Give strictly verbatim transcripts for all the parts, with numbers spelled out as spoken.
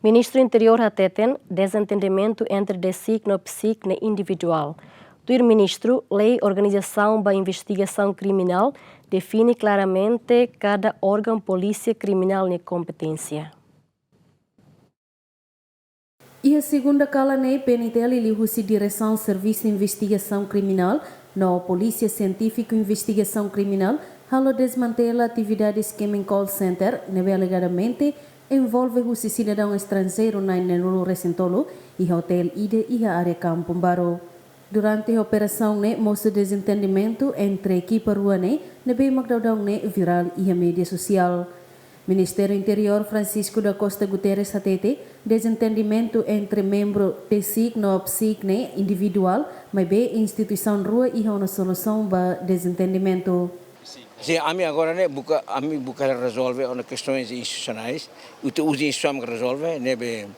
Ministru Interiór hateten, dezentendimentu entre DECIC no PCIC ne'e individuál. Tuir ministru, lei organizasaun ba investigasaun kriminál define klaramente kada órgaun polísia kriminál nia kompeténsia. Iha segunda kalan ne'e, PNTL liuhusi Diresaun Servisu Investigasaun Kriminál no Polísia Sientífiku Investigasaun Kriminál halo dezmantela atividade eskema call center ne'ebé alegadamente envolve husi sidadaun estranjeiru na'in-neenulu-resin-tolu iha otél ida iha área Kampung Baru. Durante operasaun ne'e mosu dezentendimentu entre ekipa rua ne'e, ne'ebé mak daudaun ne'e virál iha média sosiál. Ministru Interiór Francisco da Costa Guterres hatete, dezentendimentu entre membru DECIC no PCIC ne'e individuál, maibé instituisaun rua iha ona solusaun ba dezentendimentu. Sin, ami agora ne'e buka, ami buka rezolve ona kestaun institusionais, ita uza instituisaun rezolve, ne'ebé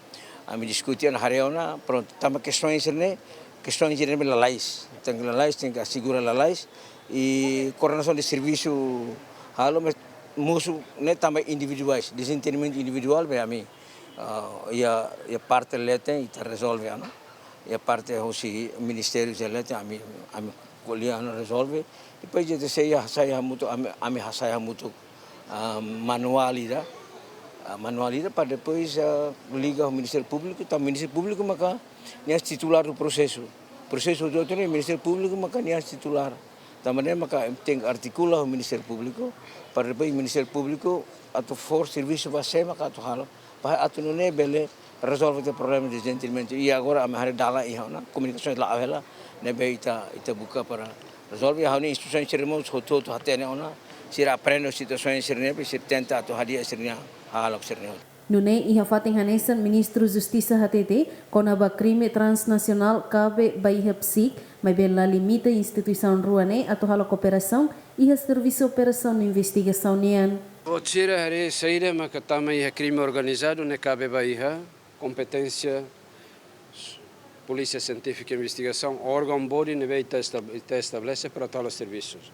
ami diskute ona, haree ona, prontu, tanba kestaun ne'e, kestaun ne'ebé lalais, tenke lalais, tenke asegura lalais, i koordenasaun de servisu halo, mas mosu ne'e tanba individuais, dezentendimentu individuál, be ami, ah, iha, iha parte leten, ita rezolve, no? Iha parte husi ministériu sira leten, ami, ami ko'alia no rezolve. Depois de sei, sai hamutuk, ami, ami hasai hamutuk, ah, manuál ida. Ah, manuál ida para depois, ah, liga ho Ministériu Públiku, tanba Ministériu Públiku maka nia titulár do prosesu. Prosesu hotu-hotu ne'e Ministériu Públiku maka nia titulár. Tanba ne'e maka tenke artikula ho Ministériu Públiku, para depois Ministériu Públiku atu fó servisu ba sé maka atu halo, para atu nune'e bele rezolve tiha problema dezentendimentu. I agora ami haree dalan iha ona, komunikasaun la'o hela, ne'ebé ita, ita buka para rezolve. Ha'u-nia instituisaun sira mós hotu-hotu hatene ona, sira aprende situasaun sira-ne'e, sira tenta atu hadi'a sira-nia hahalok sira-ne'e. Nune'e iha fatin hanesan Ministru Justisa hatete, kona-ba krime transnasionál kabe ba iha PCIC, maibé la limita instituisaun rua ne'e atu halo kooperasaun iha servisu operasaun investigasaun nian. Buat sira haree saida maka tama iha krime organizadu ne'e kabe ba iha kompeténsia Polísia Sientífika Investigasaun, órgaun body ne'ebé ita estab-, ita estabelese para atu halo servisus.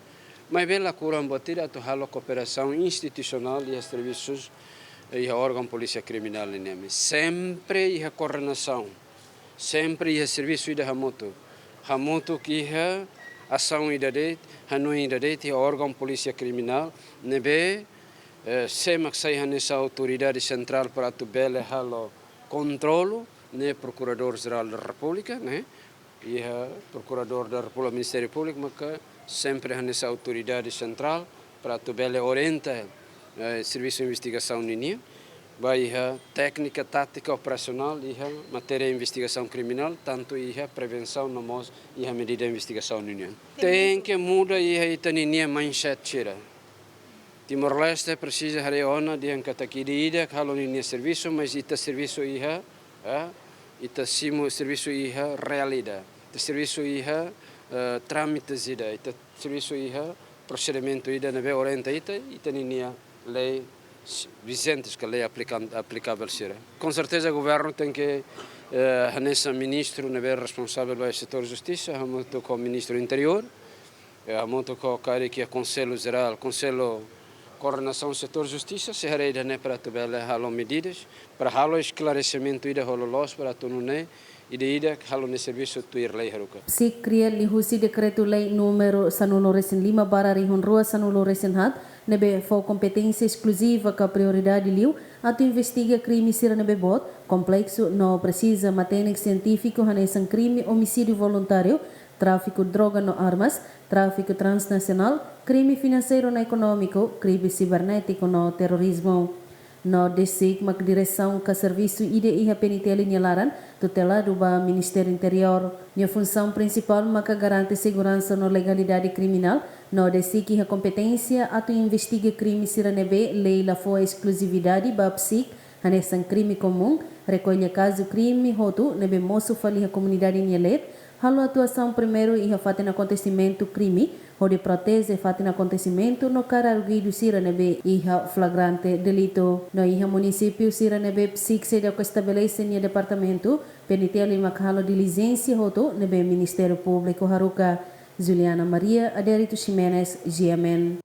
Maibé la kuran buat ida atu halo kooperasaun institusionál iha servisus, iha órgaun polísia kriminál nian. Sempre iha koordenasaun, sempre iha servisu ida hamutuk. Hamutuk iha asaun ida de'it, hanoin ida de'it iha órgaun polísia kriminál, ne'ebé, eh, sé mak sai hanesan autoridade sentrál para atu bele halo kontrolu, ne'e Prokuradór Jerál da Repúblika, ne'e. Iha Prokuradór da Repúblika, Ministériu Públiku, maka sempre hanesan autoridade sentrál para atu bele orienta, eh, servisu investigasaun ninian. Ba iha téknika, tátika, operasionál, iha matéria investigasaun kriminál, tantu iha prevensaun no mós iha medida investigasaun ninian. Tenke muda iha ita-ninia mindset sira. Timor-Leste presiza haree ona dehan katak ida-idak halo ninia servisu, mas ita servisu iha, eh, ita simu servisu iha realidade. Ita servisu iha, eh, trámites ida, ita servisu iha prosedimentu ida ne'ebé orienta ita, ita-ninia lei s-, vijentes ka lei aplikan-, aplikavel sira. Com certeza governu tenke, eh, hanesan ministru ne'ebé responsavel ba setór justisa, hamutuk ho Ministru Interiór, eh, hamutuk ho karik iha Konsellu Jerál, Konsellu Koordenasaun Setór Justisa, sei haree ida-ne'e para atu bele halo medidas, para halo esklaresimentu ida ho loloos para atu nune'e ida-idak halo nia servisu tuir lei haruka. PCIC kria liuhusi Dekretu-Lei númeru sanulu-resin-lima barra rihun rua sanulu-resin-haat, ne'ebé fó kompeténsia eskluziva ka prioridade liu atu investiga krime sira ne'ebé boot, kompleksu no presiza matenek sientífiku hanesan krime omisídiu voluntáriu, tráfiku droga no armas, tráfiku transnasionál, krime finanseiru no ekonómiku, krime sibernétiku no terrorizmu. No DECIC mak diresaun ka servisu ida iha PNTL nia laran, tuteladu ba Ministériu Interiór. Nia funsaun prinsipál maka garante seguransa no legalidade kriminál, no DECIC iha kompeténsia atu investiga krime sira ne'ebé lei la fó eskluzividade ba PCIC, hanesan krime komún, rekolla kazu krime hotu ne'ebé mosu fali iha komunidade nia leet, halo atuasaun primeiru iha fatin akontesimentu krime, hodi proteje fatin akontesimentu no kaer arguidu sira ne'ebé iha flagrante delitu. No iha munisípiu sira ne'ebé PCIC seidauk estabelese nia departamentu, PNTL mak halo dilijénsia hotu ne'ebé Ministériu Públiku haruka. Juliana Maria, Adérito Ximenes, GMN.